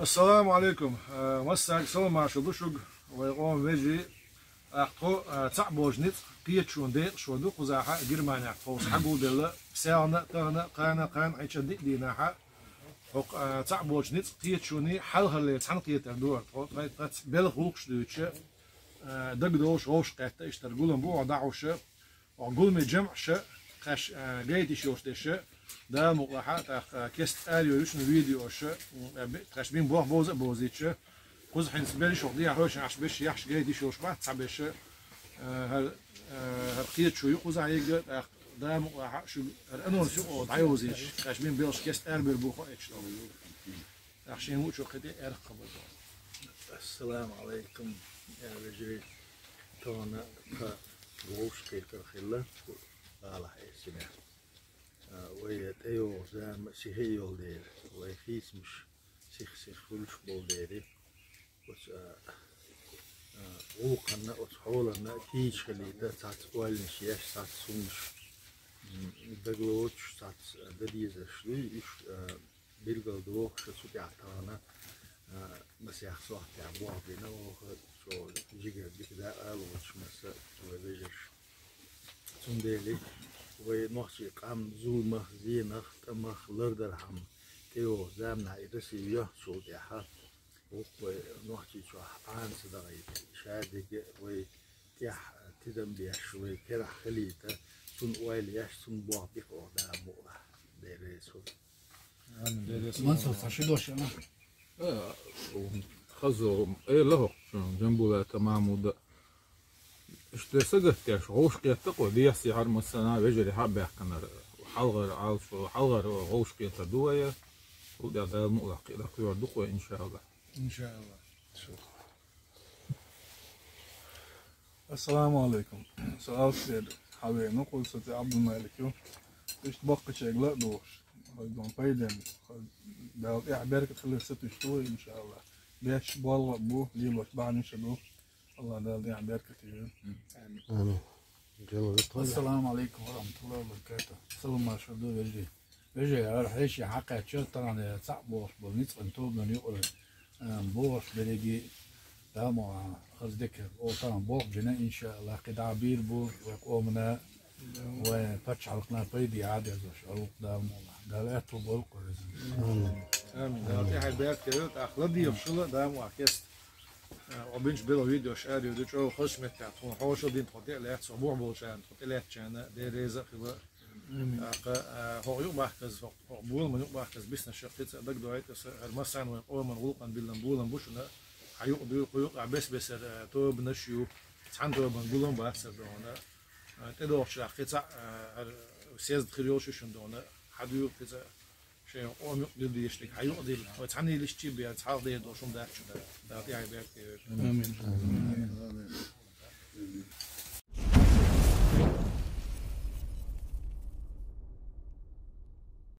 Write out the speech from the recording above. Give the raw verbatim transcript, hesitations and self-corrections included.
Ассаламу Ӏалайкум. Э, массаьрга салам-маршо ду шуга, вай къоман вежарий. ТӀаккха тхо, э, цхьаъ болчу ницкъ кхеташонан декъашхо ду, кхузахь а Германехь тховса хьагулбелла, селхана а, тахана а, кхана а, кхана а, хьечан диъ дийнахь а. ХӀокху, э, цхьаъ болчу ницкъ кхеташонан хьалхарлера цхьаьнакхетар ду хӀара тхо, тхайн тхаца белхан гӀуллакхаш дуьйцуша, э, дагадовлуш, вовшахкхетта иштта гулам бу хьо дӀахьуша. Оха гуламе жамӀаша, тхаьш, а, гайта йиш йолуш дерша, Дала мукъалахь, тӀаккха кеста арайойла шуна видеоша, м, а, би-, тхаьш бина болх бовза а бовзийча, кхуза хӀинца берриш оха дехьа хьошана Ӏаш берш яхьаш гайта йиш йолуш бац цхьа берша, а, хӀара, а, хӀара кхеташо ю кхузахь ерг, тӀаккха Дала мукъалахь, шу хӀара анонс ю оха дӀайовзийча, тхаьш бина белхаш кеста арабевр бу хоуьйтуш долу. ТӀаккха шен вуучо кхин тӀе аьркхабар. Ассаламу Ӏалайкум, я вежарий. Тахана тхан вовшахкхетар хилла, кху гӀалахь эсинехь. А, вай тӀейогӀу зама сихе а йолу дела, вай хийцамаш сих-сих хуьлуш болу дела, оцу, а, а, гӀуллакханна, оцу хьоланна кийча хилийта, цхьацца ойланаш еш, цхьацца хӀуманаш, м, дагалоцуш, цхьацца, а, дан дезарш дуй, уьш, а, билгалдохуша цу тӀехь тахана, а, масех сохьтехь болх бина оха, цо жигара дика дакъа а лоцуш масса вай вежарша. Цундела вай нохчийн къам зуламах, зенах, тӀамах лардархьама тӀейогӀу заманахь и Россия йоьхначул тӀаьхьа, вукху вай Нохчийчохь Ӏана ца дахийта, шадерг а вай тӀехь тидам беш, вай керахь хилийта, цунна ойла еш, цунна болх бийха оха, Дала мукъалахь. Дела реза хуьлда. Амин. Мансур, цхьа ши дош ю? Э, хаза, эла хӀокху Джамбулата Махьмуда. Иштта сагатдеш, вовшахкхетта кхо, дехьа-сехьара массарна вежарий хьа а баьхкинарг. Хьалхара Ӏалашо, хьалхара вовшахкхетар ду вай. Цул тӀаьхьа Дала мукъалахь кхин дӀакхоьрур ду кхо, иншааллахӀ. ИншааллахӀ. Ассаламу Ӏалайкум. Со Австрияра хьавеана, кхуза сан цӀе Ӏабдулмалик ю. Иштта баккхийчерга ла а духуш, хаза дон пайденна, Дала тӀехь беркат хилар сатуьйсу вай, иншааллахӀ. Беш болх а бу, лелош бахьанаш а ду. АллахӀ Дала тӀехь беркат йойла. Амин. Амин. Ассаламу Ӏалайкум ва рахьматуллахӀи ва баракатухӀ. Салам-маршалла ду, вежарий. Вежарий, хӀара хьеший хьакхаьчча, тахана цхьаъ бохуш болу ницкъан тобанан юкъара, а, бохуш берриге а, Дала мукъалахь, хаза дика, оха тахана болх бина, иншааллахӀ, кхин дӀа а бийр бу вай къомана, вай пачхьалкхана пайде Ӏа а дезаш, хӀара вукху, Дала мукъалахь. Дала аьтто бойла кху реза. Амин. Амин. Дала тӀехь беркат йойла, тӀаккха ладоьгӀуш хила, Дала мукъалахь, кеста. Э, оха бинчу белхан видеош арайо ду, чӀогӀа хазачу меттехь тхуна хьошалла дина тхо тӀе а лаьцна, хьо бухь болчарна, тхо тӀелаьцначарна Дела реза а хила. Амин. ТӀаккха, э, хӀокху юкъабахказа, хӀокху, хӀокху боламан юкъабахказа биснарш кхин цкъа дагадоуьйту аса, хӀара массарна вайн къоман гӀуллакхана биллина болам бу шуна, хьан юкъа дуьйла, кху юкъахь бес-бесара, э, тобанаш ю, цхьана тобанан гулам бац аса дохуна. Э, тӀедогӀучарах кхин цхьаъ, э, хӀара съезд хир йолуш ю шуна дохуна, хьан дуьйла кхин цкъа. Шайн къоман юкъа дилла дезаш дерг хьан юкъа дилла. Вай цхьаьна йилча а бен, цхьалха дер долуш хӀума дац шуна. Дала тӀехь беркат йойла. Амин.